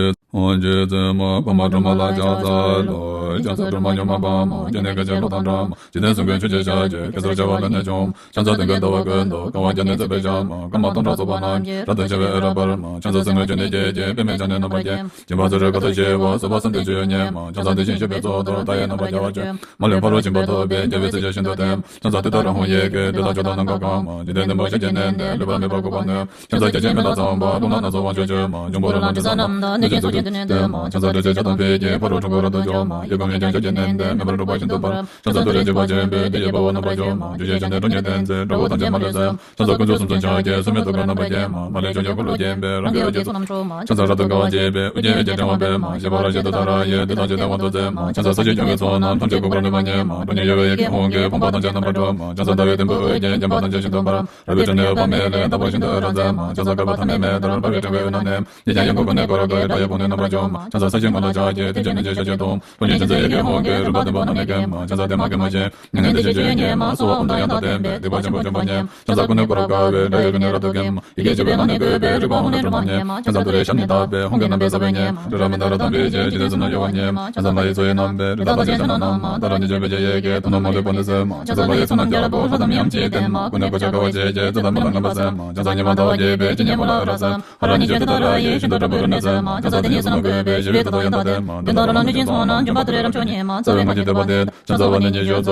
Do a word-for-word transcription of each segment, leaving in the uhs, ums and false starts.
ཀྱི། ཧོ་ཇི་ཙི་མ་པ་མ་དྲོ་མ་ལ་ལྕགས་ཚ་ལོ། ལྕགས་ཚ་དྲོ་མ་ཉོ་མ་པ་མ་ཅི་ནས་ཀ་ཅི་ལོ་དང་འདྲ་མ། ཇི་ལྟར་གསུང་མཁན་ཆོས་ཀྱི་ཞལ་གྱི་གེ་སར་བྱ་བ་ལ་ནས་བྱུང་། ལྕགས་ཚ་དེ་འགའི་ལྟ་བ་ཀུན་ཏུ་དཀའ་བ་བརྒྱ་ནས་མཛད་པའི་ཞལ་མ། སྐར་མ་སྟོང་ཕྲག་ཚོགས་པ་རྣམས་ཀྱིས་རབ་ཏུ་ཕྱེ་བའི་འོད་རབ་འབར་མ། ལྕགས་ཚ་གསེར་དངུལ་ཆུ་ནས་སྐྱེས་ཀྱི་པདྨས་ཕྱག་ནས་རྣམ་པར་བརྒྱན། སྦྱིན་པ་གསོལ་རས་ག་ཏུ་ཞེས་པ་གསོལ་བ་གསོལ་འདེབས་ཀྱི་ཡོད་ཉེ་མ། ལྕགས་ཚ་དེ་བཞིན་གཤེགས་པའི་ཚོགས་དང་མཐའ་ཡས་རྣམ་པར་རྒྱལ་བ་ཆོས་མ་ལུས་ཕ་རོལ་ཕྱིན་པ་ཐོབ་པའི་རྒྱལ་བའི་སྲས་ཀྱི་ཞིང་དུ་ཐིམ། ལྕགས་ཚ་དེ་ལྟར་ཧཱུྃ་ཡིག་གི་བདུད་དང་ཆོས་དང་ནམ་མཁའ་གང་མ། འཇིག་རྟེན་བདེན་པ་ཞལ་གྱིས་བསྟན་ཏེ་ལུས་པ་མེད་པར་འགུགས་པ་ནི། ལྕགས་ཚ་བརྒྱ་བྱིན་མེ་ལྷ་ཚངས་པ་རླུང་ལྷ་སྣ་ཚོགས་དབང་ཕྱུག་མཆོད་མ། འབྱུང་པོ་རོ་ལངས་དྲི་ཟ་རྣམས་དང་གནོད་སྦྱིན་ཚོགས་ཀྱིས་དེ་ནས་བསྟོད་མ། ལྕགས་ཚ་དྲི་ཞིམ་ཇ་དང་ཕུད་ཀྱིས་ཕ་རོལ་འཁྲུལ་འཁོར་རབ་ཏུ་འཇོམས་མ། གཡས་བསྐུམ་གཡོན་བརྐྱང་ཞལ་གྱིས་བསྟན་ཏེ་མེ་འབར་འཁྲུགས་པ་ཤིན་ཏུ་འབར། ལྕགས་ཚ་དུ་རེ་འཇིགས་པ་ཆེན་པོས་བདུད་ཀྱི་དཔའ་བོ་རྣམ་པར་འཇོམས་མ། བཅུ་གཅིག་ཞལ་ནས་འབྲུ་གཉིས་བསྟན་ཏེ་དགྲ་བོ་ཐམས་ཅད་མ་ལུས་གསོད། ལྕགས་ཚ་དཀོན་མཆོག་གསུམ་མཚོན་ཕྱག་རྒྱའི་སྲུང་མའི་ཐུགས་ཀར་རྣམ་པར་བརྒྱན་མ། མ་ལུས་ཕྱོགས་བཅུའི་འཁོར་ལོས་བརྒྱན་པའི་རང་གི་འོད་ཀྱི་ཚོགས་རྣམས་འཁྲུགས་མ། ལྕགས་ཚ་རབ་ཏུ་དགའ་བ་བརྗིད་པའི་དབུ་རྒྱན་འོད་ཀྱི་ཕྲེང་བ་སྤེལ་མ། ཞི་བ་ར་ཞིང་དུ་ཏཱ་ར་ཡི་བདུད་དང་ཇི་ལྟར་དབང་དུ་མཛད་མ། ལྕགས་ཚ་ས་གཞིའི་སྐྱོང་བའི་ཚོགས་རྣམས་ཐམས་ཅད་འགུགས་པར་ནུས་པ་ཉིད་མ། ཁྲོ་གཉེར་གཡོ་བའི་ཡི་གེ་ཧཱུྃ་གིས་ཕོངས་པ་ཐམས་ཅད་རྣམ་པར་སྒྲོལ་མ། ལྕགས་ཚ་ཟླ་བའི་དུམ་བུས་འོད་ཀྱིས་བརྒྱན་པ་ཐམས་ཅད་ཞིང་དུ་འབར། རབ་ཏུ་འཁྲུལ་ནས་འོད་དཔག་མེད་ལས་ལྡང་བ་ཤིན་ཏུ་འོད་རབ་མཛད་མ། ལྕགས་ཚ་བསྐལ་པ་ཐ་མལ་མེད་དུ་འབར་བའི་དྲི་བའི་འོད་རྣམས་ནི། ཡིད་ཀྱང་ཡིད་འགུགས་ཀུན་ནས་བསྐོར་རབ་དགའ་བའི་དཔལ་ཡེ་ཕོག་ནས་རྣམ་པར་འཇོམས་མ། ལྕགས་ཚ་ས་གཞིའི་མངོན་རྟོགས་ཕྱག་རྒྱའི་མཐུ་ཆེན་ནུས་ཀྱི་ཞལ་གྱིས་བཟླུམས། ཁྲོ་གཉེར་ཆེན་པོའི་ཡི་གེ་ཧཱུྃ་གིས་རིམ་པ་བདུན་པ་རྣམས་ནི་འགེམས་མ། ལྕགས་ཚ་བདེ་མ་བདེ་མ་ཆེ་མྱ་ངན་འདས་ཞི་བྱེད་ཉེ་མ། གསོལ་བ་དབང་དུ་ཡང་དག་ལྡན་པས་སྡིག་པ་ཆེན་པོ་འཇོམས་པ་ཉིད་མ། ལྕགས་ཚ་ཀུན་ནས་བསྐོར་རབ་དགའ་བའི་དགྲ་ཡི་དྲུང་ནས་རབ་ཏུ་འགེམས་མ། ཡི་གེ་བཅུ་པའི་ངག་ནི་བཀོད་པས་རིག་པ་ཧཱུྃ་ནས་སྒྲོལ་མ་ཉིད་མ། ལྕགས་ཚ་ཏུ་རེའི་ཞབས་ནི་བརྡབས་པས་ཧཱུྃ་གི་རྣམ་པའི་ས་བོན་ཉིད་མ། དྲི་རབ་མི་འདའ་རབ་དྭངས་པའི་ལྕེ་ཇི་ལྟར་བཙུགས་ན་གཡོ་བ་ཉིད་མ། ལྕགས་ཚ་ལྷ་ཡི་ཚོགས་ཡི་རྣམ་པས་རི་དྭགས་དང་བཅས་ལྕགས་སྣ་རྣམས་མ། ཏཱ་ར་གཉིས་བརྗོད་པའི་ཡི་གེས་ཐོག་མར་མ་ལུས་པ་ནི་གསོལ་མ། ལྕགས་ཚ་ལྷ་ཡི་ཚོགས་རྣམས་རྒྱ་རབ་པོ་ལྷ་དང་མིའམ་ཅི་ཡིས་བསྟེན་མ། ཀུན་ནས་གོ་ཆ་དགའ་བ་བརྗིད་ཀྱིས་ཙིཏྟ་མ་ལུས་རྣམ་པར་གསལ་མ། ལྕགས་ཚ་ཉི་མ་ཟླ་བ་རྒྱས་པས་སྤྱན་གཉིས་མ་ལུས་རབ་གསལ་མ། ཧ་ར་གཉིས་བརྗོད་ཏུཏྟཱ་ར་ཡིས་ཤིན་ཏུ་དྲག་པོའི་རོལ་ནི་གསོལ་མ། ལྕགས་ཚ་དེ་ཉིད་བསོད་ནམས་བཀོད་པས་ཞི་བའི་མཐུ་དང་ཡང་དག་ལྡན་མ། བདུད་དང་རོ་ལངས་གནོད་སྦྱིན་ཚོགས་རྣམས་འཇོམས་པ་ཏུ་རེ་རབ་མཆོག་ཉིད་མ། རྩ་བའི་སྔགས་ཀྱི་བསྟོད་པ་འདི་ལྕགས་ཚ་བ་ནི་ཉི་ཤུ་རྩ་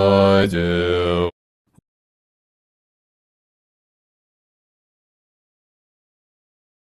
གཅིག